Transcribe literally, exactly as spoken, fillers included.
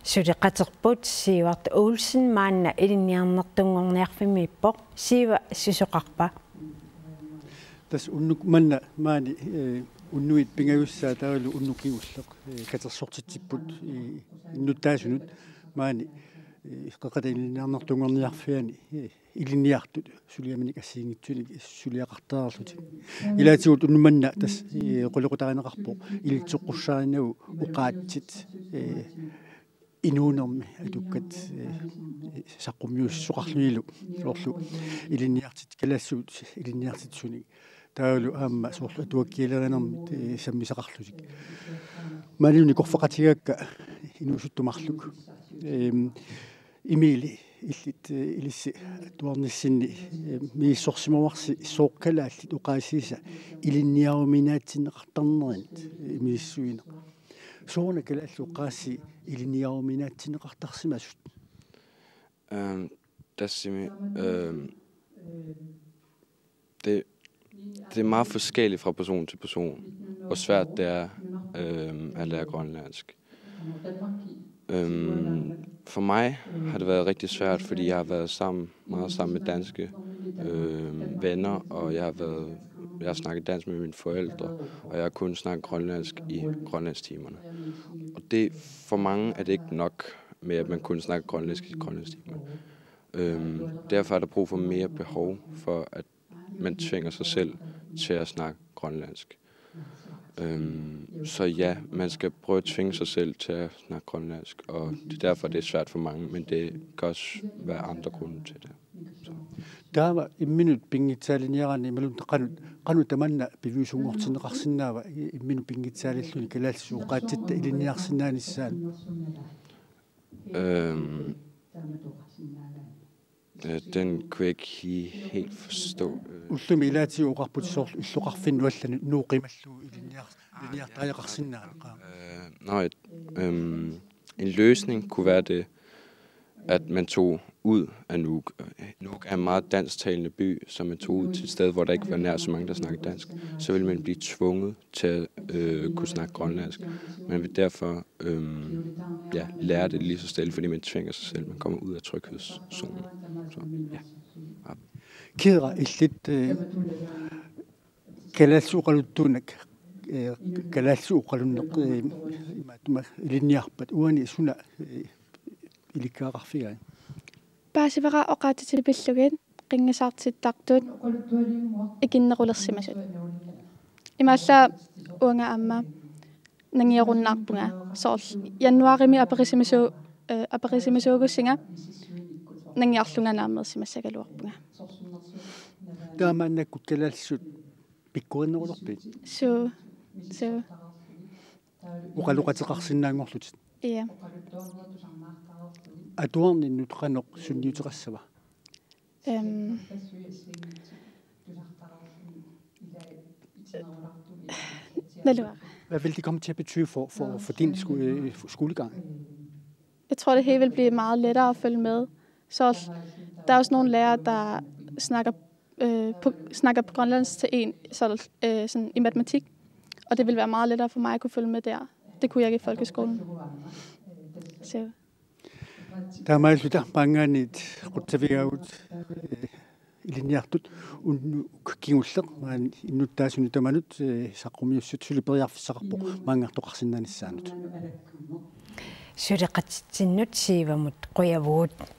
Suleqaterput Sivert Olsen maanna ilinniarnertunngorniarfimmiippoq. Siva, susoqarpa? Tassa unnuk manna maani, eh, unnuit pingajussaat taavalu unnuk kingulleq, eh, katersortitsipput, eh, innuttaasunut maani, eh, Qeqqata Ilinniarnertunngorniarfiani, eh, ilinniartut suliaminik assigiinngitsunik suliaqartareerlutik. Ilaatigut unnuk manna tassa, eh, qulequtarineqarpoq ilitsoqqussaarinagu oqaatsit, eh, inuunermi atukkat, eh, saqqummiussisoqarlunilu soorlu ilinniartit, kalaallisut ilinniartitsisunik. Taavalu aamma soorlu atuakkialerinermit, eh, sammisaqarlutik. Maaniinni korfaqatigaakka inuusuttut marluk. Ehm, Emil, illit, eh, ilissi atuarnissinni, eh, misissorsimavarsi sooq kalaallit oqaasiisa ilinniaruminaatsinneqartarnerit, eh, misissuineq. Sooruna kalaallit oqaasii ilinniaruminaatsinneqartarsimasut? Øhm, der er simpelthen, øhm, det, det er meget forskelligt fra person til person, hvor svært det er, øhm, at lære grønlandsk. Øhm, for mig har det været rigtig svært, fordi jeg har været sammen, meget sammen med danske, øhm, venner, og jeg har været, jeg har snakket dansk med mine forældre, og jeg har kun snakket grønlandsk i grønlandstimerne. Og det, for mange er det ikke nok med, at man kun snakker grønlandsk i grønlandstimerne. Øhm, derfor er der brug for mere behov for, at man tvinger sig selv til at snakke grønlandsk. Øhm, så ja, man skal prøve at tvinge sig selv til at snakke grønlandsk, og det er derfor, det er svært for mange, men det kan også være andre grunde til det. Så. Taava imminut pinngitsaaliniaraanni imaluunniit qanoq, qanoq tamanna piviusunngortinneqarsinnaava i-, imminut pinngitsaalilluni kalaallisut oqaatsitta ilinniarsinnaanissaanut? Øhm, øh, den kunne jeg ikke he-, helt forstå. Øh, Ullumi ilaatigut oqarputit soorlu illoqarfinnut allanut Nuuk qimallugu ilinniar-, ilinniartariaqarsinnaanera. Øh, nej, øhm, en løsning kunne være det, at man tog ud af Nuuk. Nuuk er en meget dansktalende by, så man tog ud til et sted, hvor der ikke var nær så mange, der snakker dansk. Så vil man blive tvunget til at, øh, kunne snakke grønlandsk. Man vil derfor, øhm, ja, lære det lige så stille, fordi man tvinger sig selv. Man kommer ud af tryghedszonen. Så, ja. Kira, illit, eh, kalaallisut oqaluttuunak, eh, kalaallisut oqalunneq, eh, imaattumik ilinniarpat, uani suna, eh, ilikkagaqarfigai? Paasivara oqaatsitigut pillugit qinngasaartittartut ikinnerulersimasut. Imaallaat uanga aamma nangiarunnaarpunga. Soorlu januaarimi aperisimasuu-, eh, aperisimasuugussinga nangiarlunga naammassimassagaluarpunga. Taamaannakkut kalaallisut pikkorinnerulerpit? Suu, suu. Oqaloqateqarsinnaanngorlutit? Ja. Atuarninnut qanoq sunniuteqassava? Øhm. Naluara. Hvad vil det komme til at betyde for, for, for din sko-, øh, skolegang? Jeg tror, det hele vil blive meget lettere at følge med. Så der er også nogle lærere, der snakker, øh, på, snakker på grønlandsk til en, så, øh, sådan i matematik, og det vil være meget lettere for mig at kunne følge med der. Det kunne jeg ikke i folkeskolen. Så. Taamaalilluta maanngaanniit qutsavigaagut, eh, ilinniartut unnuk kingulleq maani innuttaasunut tamanut, eh, saqqummiussat suli periarfissaqarpoq maanngartoqarsinnaanissaanut. Suleqatitsinnut Siivamut qujavugut.